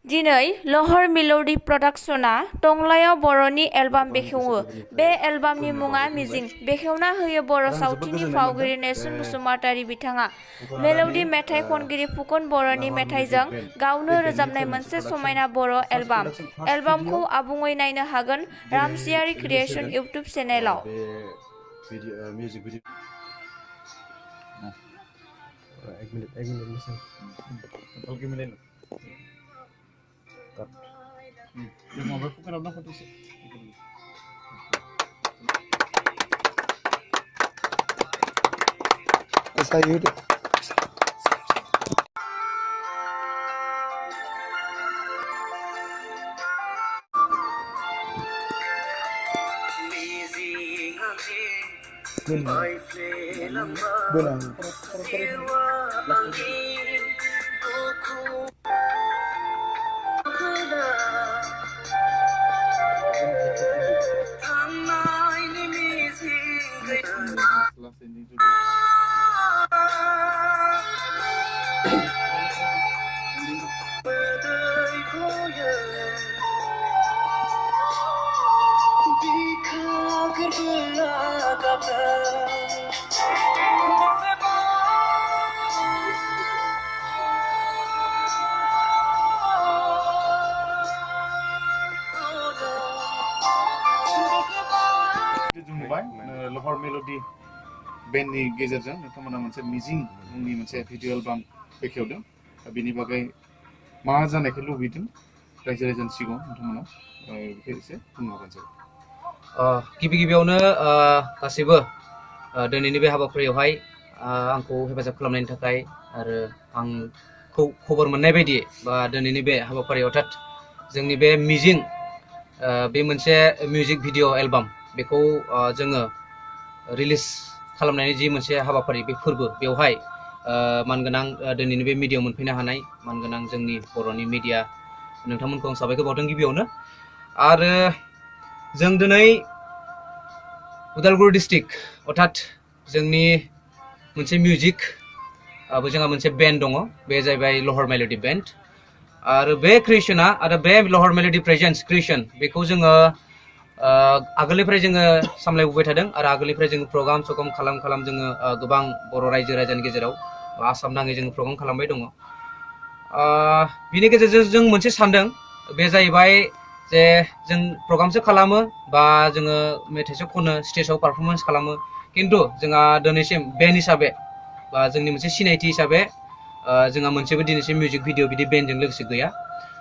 दिनै लहर मेलोडी प्रडाक्शना टंलायाव बर'नि एलबाम बेखेवो। बे एलबामनि मुङा मिजिं। बेखेवना होयो बर' सावथुननि फावगिरि नेर्सोन बसुमतारी। बिथाङा मेलोडी मेथाइ खनगिरि फुकन बर'नि मेथाइजों गावनो रोजाबनाय मोनसे समायना बर' एलबाम। एलबामखौ आबुङै नायनो हागोन रामसियारि क्रिएशन इउट्युब चेनेलाव। लहर मेलोडी बेन्डनि गेजेरजों नोंथांमोना मोनसे मिजिं मुंनि मोनसे भिडिअ एलबाम बेखेवदों। बिनि बागै मा जानायखौ लुबैदों रायजो राजानि सिगाङाव नोंथांमोना बेखौ एसे बुंनो हागोन सार। गिबियावनो गासैबो दिनैनि बे हाबाफारियावहाय आंखौ हेफाजाब खालामनायनि थाखाय आरो आंखौ खबर मोननाय बायदि बा दिनैनि बे हाबाफारियाव अर्थात जोंनि बे मिजिं बे मोनसे मिउजिक भिडिअ एलबाम बेखौ जोङो रिलिज खालामनायनि जि मोनसे हाबाफारि बे फोरबो बेवहाय मानगोनां दिनैनि बे मिडियायाव मोनफैनो हानाय मानगोनां जोंनि बर'नि मिडिया नोंथांमोनखौ आं साबायखर बावदों गिबियावनो। आरो जों दिनै उदालगुरि डिस्ट्रिक्ट अर्थात जोंनि मोनसे मिउजिक जोंहा मोनसे बेन्ड दङ, बे जाहैबाय लहर मेलोडी बेन्ड। आरो बे क्रिएशना आरो बे लहर मेलोडी प्रेजेन्स क्रिएशन बेखौ जोङो आगोलनिफ्राय जोङो सामलायबोबाय थादों आरो आगोलनिफ्राय जोङो प्रग्राम खालाम जोङो गोबां बर' रायजो राजानि गेजेराव आसाम नाङै जोङो प्रग्राम खालामबाय दङ। बिनि गेजेरजों जों मोनसे सानदों, बे जाहैबाय जे जों प्रग्रामसो खालामो बा जोङो मेथाइसो खनो स्टेजाव पारफरमेन्स खालामो, खिन्थु जोंहा दिनैसिम बेन्ड हिसाबै बा जोंनि मोनसे सिनायथि हिसाबै जोंहा मोनसेबो दिनैसिम मिउजिक भिडिअ बिदि बेन्डजों लोगोसे गैया।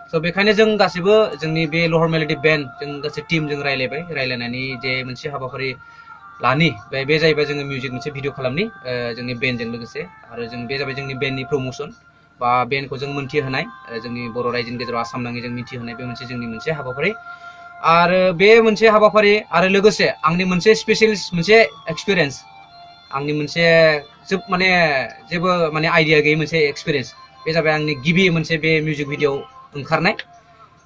स' बेखायनो जों गासैबो जोंनि बे लहर मेलोडी बेन्ड जों गासै टिमजों रायलायनानै जे मोनसे हाबाफारि लानि बे जाहैबाय जोङो मिउजिक मोनसे भिडिअ खालामनि जोंनि बेन्डजों लोगोसे। आरो जों बे जाबाय जोंनि बेन्डनि प्रमोसन बा बेन्डखौ जों मोनथिहोनाय, जोंनि बर' रायजोनि गेजेराव आसाम नाङै जों मिथिहोनाय बे मोनसे जोंनि मोनसे हाबाफारि। आरो बे मोनसे हाबाफारि आरो लोगोसे आंनि मोनसे स्पेसियलिस्ट मोनसे एक्सपिरियेन्स, आंनि मोनसे माने जेबो माने आइडिया गैयै मोनसे एक्सपिरियेन्स, बे जाबाय आंनि गिबि मोनसे बे मिउजिक भिडिअ ओंखारनाय।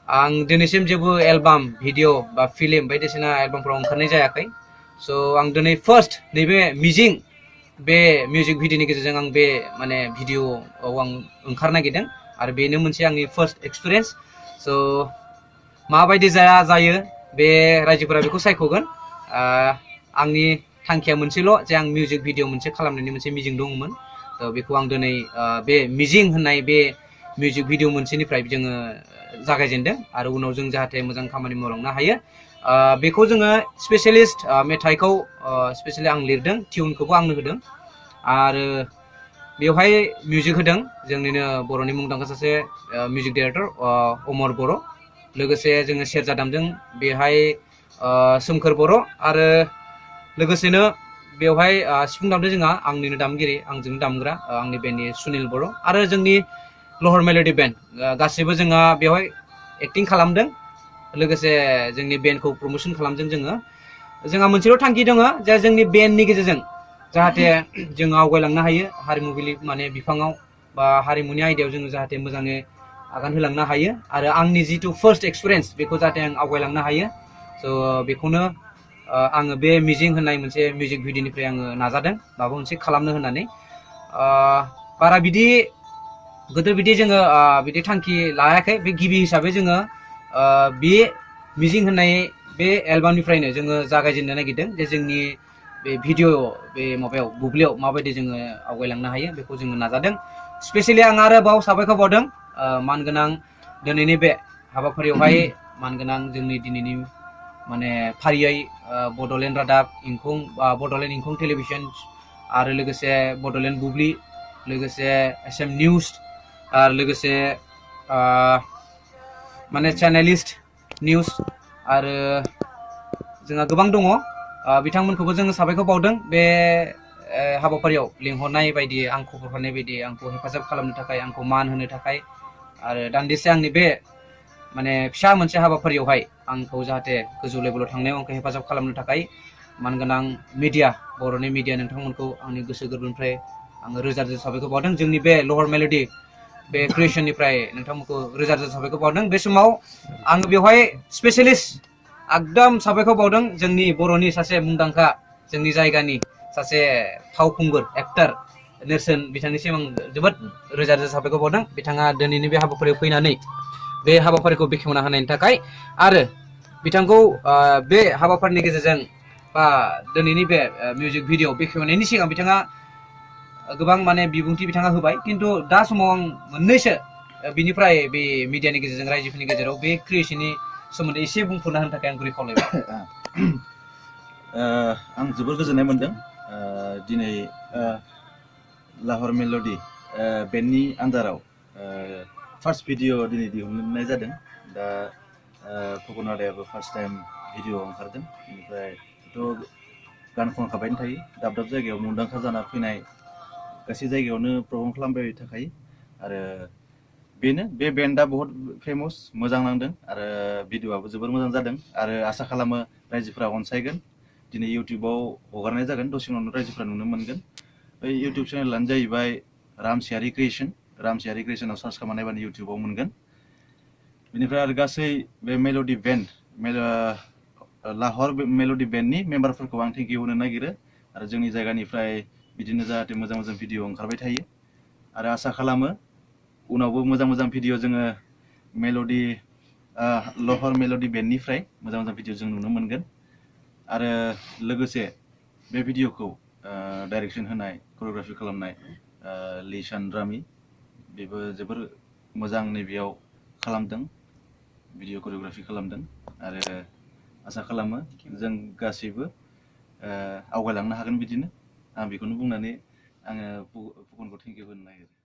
आं दिनैसिम जेबो एलबाम भिडिअ बा फिल्म बायदिसिना एलबामफ्राव ओंखारनाय जायाखै। स' आं दिनै फार्स्ट नैबे मिजिं बे मिउजिक भिडिअनि गेजेरजों आं बे माने भिडिअआव आं ओंखारनो नागिरदों आरो बेनो मोनसे आंनि फार्स्ट एक्सपिरियेन्स। स' माबायदि जायो बे रायजोफोरा बेखौ सायख'गोन। आंनि थांखिया मोनसेल' जे आं मिउजिक भिडिअ मोनसे खालामनायनि मोनसे मिजिं दङमोन। बेखौ आं दिनै बे मिजिं होननाय बे मिउजिक भिडिअ मोनसेनिफ्राय जोङो जागायजेनदों आरो उनाव जों जाहाथे मोजां खामानि मावलांनो हायो बेखौ जोङो स्पेसियलिस्ट मेथाइखौ स्पेसियलि आं लिरदों, टिउनखौबो आंनो होदों आरो बेवहाय मिउजिक होदों जोंनिनो बर'नि मुंदांखा सासे मिउजिक डाइरेक्टर अमर बर'। लोगोसे जोङो सेरजा दामदों बेहाय सोमखोर बर' आरो लोगोसेनो बेवहाय सिफुं दामदों जोंहा आंनिनो दामगिरि, आंजोंनो दामग्रा आंनि बेन्डनि सुनिल बर' आरो जोंनि लहर मेलोडी बेन्ड गासैबो जोंहा बेवहाय एक्टिं खालामदों। लोगोसे जोंनि बेन्डखौ प्रमोसन खालामदों जोंहा मोनसेल' थांखि दङ जे जोंनि बेन्डनि गेजेरजों जाहाथे जों आवगायलांनो हायो हारिमु माने बिफाङाव बा हारिमुनि आयदायाव जोङो जाहाथे मोजाङै आगान होलांनो हायो आरो आंनि जिथु फार्स्ट एक्सपिरियेन्स बेखौ जाहाथे आं आवगायलांनो हायो। स' बेखौनो आङो बे मिजिं होननाय मोनसे मिउजिक भिडिअनिफ्राय आङो नाजादों माबा मोनसे खालामनो होननानै। बारा बिदि गोदो बिदि जोङो बिदि थांखि लायाखै बे गिबि हिसाबै जोङो बे मिजिं होननाय बे एलबामनिफ्रायनो जोङो जागायजेननो नागिरदों जे जोंनि बे भिडिअ बे माबायाव बुब्लियाव माबायदि जोङो आवगायलांनो हायो बेखौ जोङो नाजादों स्पेसियेलि आं आरोबाव साबायखर बावदों मानगोनां दिनैनि बे हाबाफारियावहाय मानगोनां जोंनि दिनैनि माने फारियै बड'लेण्ड रादाब इंखं बड'लेण्ड इंखं टेलिभिजन आरो लोगोसे बड'लेण्ड बुब्लि लोगोसे SM निउस आरो लोगोसे माने चेनेलिस्ट निउस आरो जोंहा गोबां दङ बिथांमोनखौबो जोङो साबायखर बावदों बे हाबाफारियाव लिंहरनाय बायदि आं खबर हरनाय बायदि आंखौ हेफाजाब खालामनो थाखाय आंखौ मान होनो थाखाय आरो दान्दिसे आंनि बे माने फिसा मोनसे हाबाफारियावहाय आंखौ जाहाथे गोजौ लेभेलाव थांनायाव आंखौ हेफाजाब खालामनो थाखाय मानगोनां मिडिया बर'नि मिडिया नोंथांमोनखौ आंनि गोसो गोरबोनिफ्राय आङो रोजा रोजा साबायखर बावदों जोंनि बे लवर मेल'डि बे क्रिएसननिफ्राय नोंथांमोनखौ रोजा रोजा साबायखर बावदों बे समाव आङो बेवहाय स्पेसियलिस्ट एकदम साबायखर बावदों जोंनि बर'नि सासे मुंदांखा जोंनि जायगानि सासे फावखुंगुर एक्टर नेरसोन बिथांनिसिम आं जोबोद रोजा रोजा साबायखर बावदों बिथाङा दिनैनि बे हाबाफारियाव फैनानै बे हाबाफारिखौ बेखेवना होनायनि थाखाय आरो बिथांखौ बे हाबाफारिनि गेजेरजों बा दिनैनि बे मिउजिक भिडिअ बेखेवनायनि सिगां बिथाङा गोबां माने बिबुंथि बिथाङा होबाय खिन्थु दा समाव आं मोननैसो बिनिफ्राय बे मिडियानि गेजेरजों रायजोफोरनि गेजेराव बे क्रिएसननि सोमोन्दै एसे बुंफोरना होनो थाखाय आं गुरै खावलायबाय आं जोबोर गोजोननाय मोनदों दिनै लाहर मेल'डि बेन्डनि आन्दाराव फार्स्ट भिडिअ दिनै दिहुननाय जादों दा फुकन आदायाबो फार्स्ट टाइम भिडिअ ओंखारदों बेनिफ्रायथ' गान खनखाबायनो थायो दाब दाब जायगायाव मुंदांखा जाना फैनाय गासै जायगायावनो प्रग्राम खालामबाय थाखायो आरो बेनो बे बेन्डआ बहुत फेमास मोजां नांदों आरो भिडिअआबो जोबोर मोजां जादों आरो आसा खालामो रायजोफोरा अनसायगोन दिनै इउटुबाव हगारनाय जागोन दसे उनावनो रायजोफोरा नुनो मोनगोन बै इउटुब चेनेलानो जाहैबाय रामसियारि क्रिएसनाव सार्च खालामना नायबानो इउटुबाव मोनगोन बेनिफ्राय आरो गासै बे मेल'डि बेन्ड लाहर मेल'डि बेन्डनि मेम्बारफोरखौ आं थेंक इउ होनो नागिरो आरो जोंनि जायगानिफ्राय बिदिनो जाहाथे मोजां मोजां भिडिअ ओंखारबाय थायो आरो आसा खालामो उनावबो मोजां मोजां भिडिअ जोङो मेल'डि लहर मेल'डि बेन्डनिफ्राय मोजां मोजां भिडिअ जों नुनो मोनगोन आरो लोगोसे बे भिडिअखौ डाइरेक्सन होनाय करिय'ग्राफि खालामनाय लिसान रामि बेबो जोबोर मोजां नैबेयाव खालामदों भिडिअ करिय'ग्राफि खालामदों आरो आसा खालामो जों गासैबो आवगायलांनो हागोन बिदिनो आं बेखौनो बुंनानै आङो फुकनखौ थेंक इउ होनो नागिरो